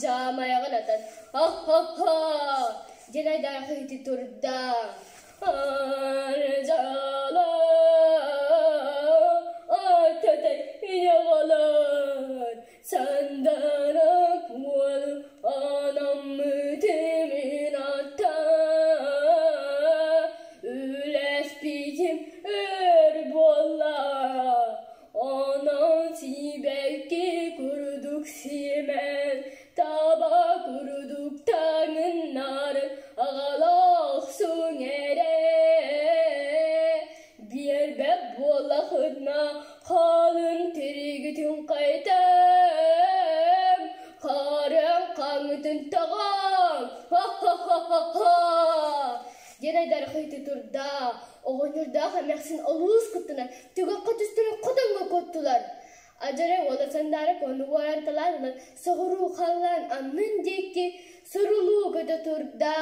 Дьаамайаҕын атан «Ха-ха-ха!» диэн айдаан хаһыытыы турда. Дьала ататай ийэҕалар Сандара куол анаммытым ата Үлэспитим өр буолла Онон сибэкки курдук сиэмэн, таба курдук таҥыннарын аҕала охсуҥ эрэ. Биэрбэт буоллаххытына хаалын тиригитин хайтам, харыам хаҥытын таҕам, ха-ха-ха-ха-ха диэн айдархайты турда. Оҕонньордоох эмээхсин олус куттанан, түгэххэ түстэрин хотоҥҥо куоттулар. Адьарай уола Сандаара куону уоран талаан ылан, соҕуруу халлаан аннын диэки сурулуу көтө турда.